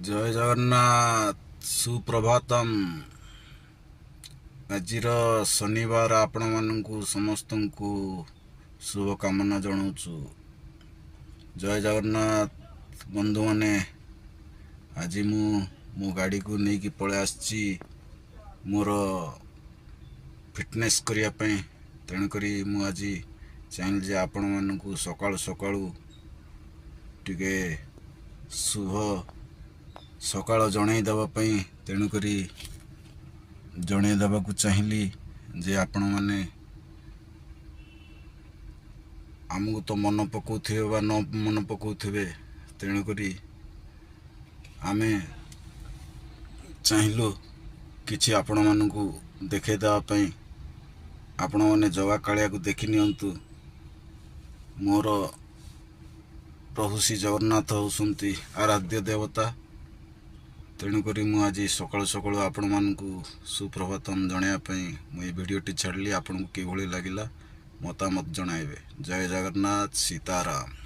ଜୟ ଜଗନ୍ନାଥ, ସୁପ୍ରଭାତମ। ଆଜିର ଶନିବାର ଆପଣମାନଙ୍କୁ ସମସ୍ତଙ୍କୁ ଶୁଭକାମନା ଜଣାଉଛୁ। ଜୟ ଜଗନ୍ନାଥ ବନ୍ଧୁମାନେ। ଆଜି ମୁଁ ମୋ ଗାଡ଼ିକୁ ନେଇକି ପଳେଇ ଆସିଛି ମୋର ଫିଟନେସ୍ କରିବା ପାଇଁ। ତେଣୁକରି ମୁଁ ଆଜି ଚାହିଁଲି ଯେ ଆପଣମାନଙ୍କୁ ସକାଳୁ ସକାଳୁ ଟିକେ ଶୁଭ ସକାଳ ଜଣାଇ ଦେବା ପାଇଁ। ତେଣୁକରି ଜଣାଇ ଦେବାକୁ ଚାହିଁଲି ଯେ ଆପଣମାନେ ଆମକୁ ତ ମନେ ପକାଉଥିବେ ବା ନ ମନେ ପକାଉଥିବେ। ତେଣୁକରି ଆମେ ଚାହିଁଲୁ କିଛି ଆପଣମାନଙ୍କୁ ଦେଖାଇ ଦେବା ପାଇଁ। ଆପଣମାନେ ଜଗା କାଳିଆକୁ ଦେଖି ନିଅନ୍ତୁ। ମୋର ପ୍ରଭୁ ଶ୍ରୀ ଜଗନ୍ନାଥ ହେଉଛନ୍ତି ଆରାଧ୍ୟ ଦେବତା। ତେଣୁକରି ମୁଁ ଆଜି ସକାଳୁ ସକାଳୁ ଆପଣମାନଙ୍କୁ ସୁପ୍ରଭାତମ ଜଣାଇବା ପାଇଁ ମୁଁ ଏଇ ଭିଡ଼ିଓଟି ଛାଡ଼ିଲି। ଆପଣଙ୍କୁ କିଭଳି ଲାଗିଲା, ମତାମତ ଜଣାଇବେ। ଜୟ ଜଗନ୍ନାଥ, ସୀତାରାମ।